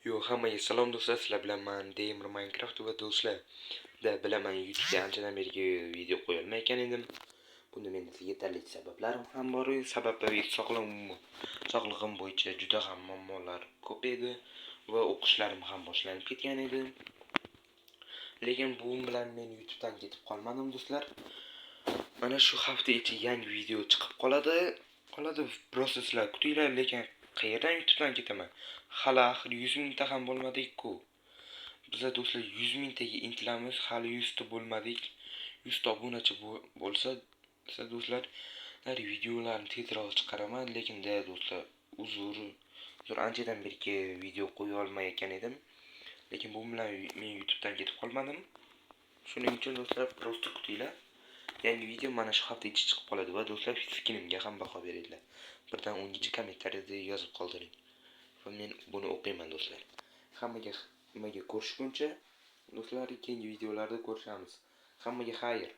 Yo, hammaga salom, do'stlar, sizlar bilan man Demir Minecraft va do'stlar, da bilaman, YouTube'ga anchadan beri video qo'yolmayotgan edim. Bunda menda yetarli sabablarim ham bor edi. Sababi sog'lig'im bo'yicha juda ham muammolar ko'p edi va o'qishlarim ham boshlanib ketgan edi. Lekin bu bilan men YouTube'dan ketib qolmadim, do'stlar. Mana shu hafta ichi yangi video chiqib qoladi. Qoladi, просто sizlar kutinglar, lekin qayerdan YouTube'dan ketaman? Hali axir 100 mingta ham bo'lmadik-ku. Biza, do'stlar, 100 mingtaga intilamiz, hali 100 ta bo'lmadik. 100 ta obunachi bo'lsa, do'stlar, videolarni tezroq chiqaraman, lekin da do'stlar, uzr, uzr, anchadan beri video qo'ya olmayotgan edim. Lekin bu bilan men YouTube'dan ketib qolmadim. Shuning uchun, do'stlar, просто kutinglar. Yangi video mana shu hafta ichi chiqib qoladi va do'stlar, skinimga ham baho beringlar. 1 dan 10 gacha kommentariyada yozib qoldiring. Va men buni o'qiyman, do'stlar. Hammaga nimaga ko'rishguncha, do'stlar, keyingi videolarda ko'rishamiz. Hammaga xayr.